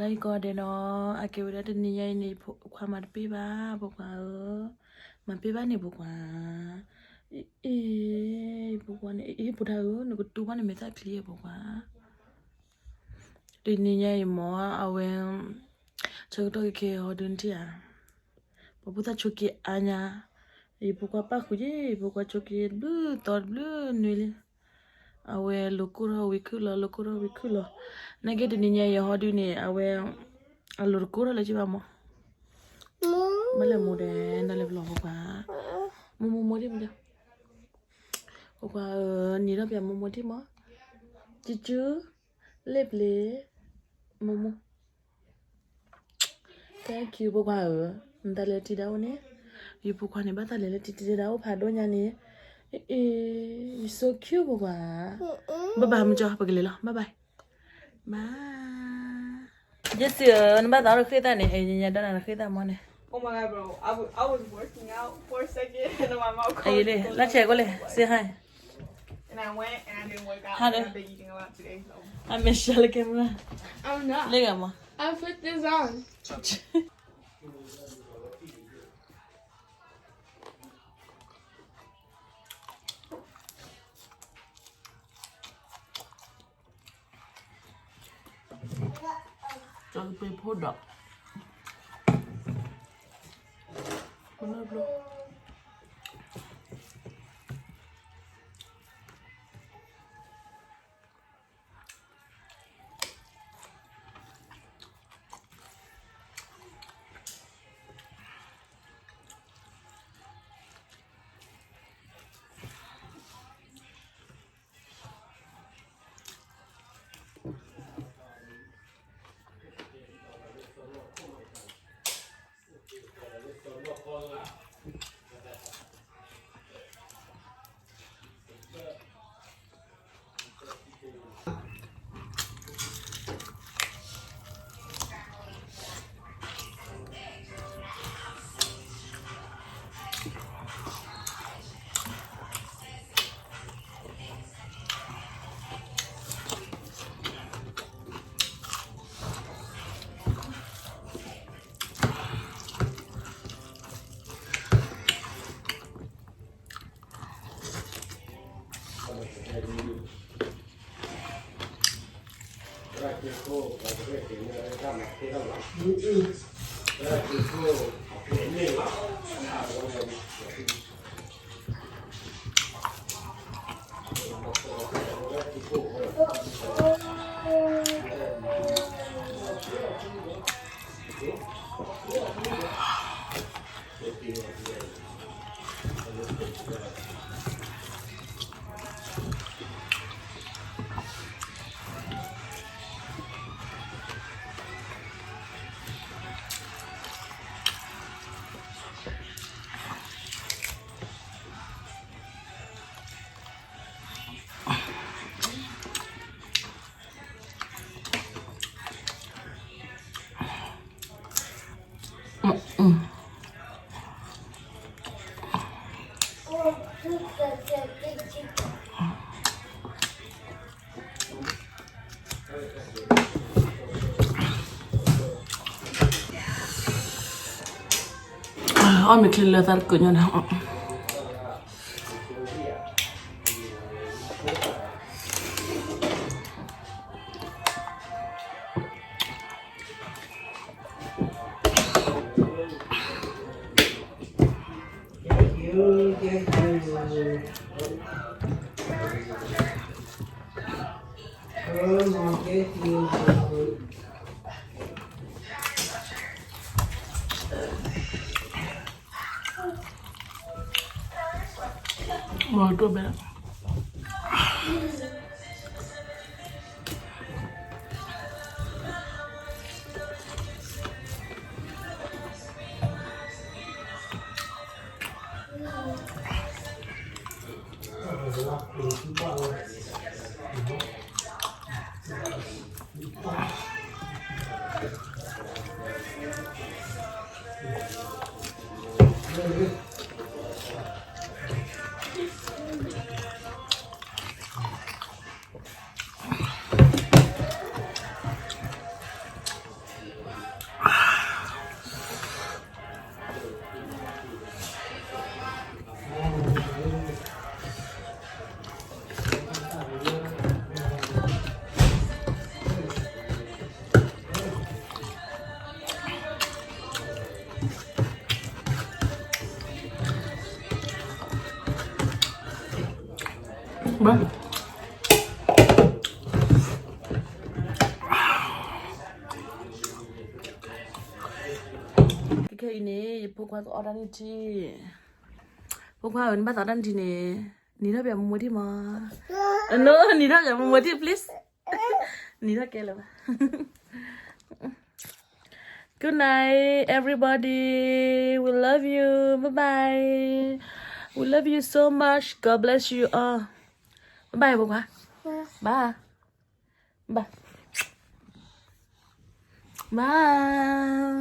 လၢယကီၢ်ဒဲးနီၤ, အကဲဝဲဒၣ်တနံၤညါအံၤန့ၣ် ခွါမၤတပ့ၢ်ဘၣ် ဖိခွါဧၢ, မၤပ့ၢ်ဘၣ်န့ၣ်ဖိခွါ, အ့ၣ် ဖိခွါန့ၣ် အ့ၣ် ဖိဒၣ်ဧၢ နကတူၢ်ဘၣ်န့ၣ်မဲာ်သၣ်ချံဧါဖိခွါ, တနံၤညါအံၤမ့ၢ် အဝဲ ဆၢကတီၢ်ခဲအံၤဟီဒုးနထံၣ်ဧါ, ပှၤဖိသၣ်ဆိးက့ၤအါညါ, ယဖိခွါပၣ်ဃုာ်ယဲၢ် ယဖိခွါဆိးက့ၤတဘျုးသီတဘျုးနွံလံ အဝဲလိာ်ကိၢ်ထီၣ်ဝံၤခုၣ်လီၤ လိာ်ကိၢ်ထီၣ်ဝံၤခုၣ်လီၤ, နာ်က့တနံၤညါအံၤဟီဒုးန့ၣ် အဝဲ အလိာ်တကိၢ်ထီၣ်လၢၤဘၣ်မး, ဘၣ်လဲၣ်မိၢ်ဒဲး နလဲၤပလီၢ်ဖိခွါ, မိၢ်မိၢ်မိၢ်ဒံးမ့ၢ်ဒၣ်, ဖိခွါဧၢ, နံၤထီၣ်ပၠးမိၢ်မိၢ်ဒံးမး, ကၠူကၠူ, လ့ၣ်ပျ့ၤ, မိၢ်မိၢ် Thank you ဖိခွါဧၢ, နတၢ်လဲၤတံၢ်ဒၣ်အိၣ်န့ၣ်, ယဖိခွါန့ၣ် ဘၣ်တၢ်လဲၤလၢတံၢ်တံၢ်ဒၣ်အိၣ်ဖးဒိၣ်ညါန့ၣ်, အ့ၣ် so cute ဖိခွါ, bye bye မုၢ်ကၠီ ပကလဲၤလီၤ bye bye, bye, Jessie ဧၢ, နဘၣ်သးအိၣ်တဃ့ၢ်သၣ်န့ၣ်, အ့ၣ် ညါဒိၣ်နၤတဃ့ၢ်သᣣ်မီန့ၣ်, လၢဆဲးကိးလဲၣ် စ့ဟါ ဟါဒီး, အမဲာ်ဆှးလၢ camera, လၢဂၤမး ကပ့ၤဖိဒီး, အီၣ်မ့ၤချ့လၢသးတကုးညီန့ၣ် မ့ၢ်တိၢ်ဘဲ Thank you. ခဲအံၤန့ၣ် ယဖိခွါကအီၣ်တၢ်နုၢ်ထံ, ဖိခွါဧၢ နဘၣ်သးအီၣ်တၢ်နုၢ်ထံန့ၣ်, နံၤထီၣ်ပၠးမိၢ်မိၢ်ထံမး, နံၤထီၣ်ပၠးမိၢ်မိၢ်ထံ please, နံၤထီၣ်ကဲလၢၤဘၣ်. Good night, everybody. We love you. Bye bye. We love you so much. God bless you all. Bye bye, ဖိခွါ. Bye. Bye. Bye.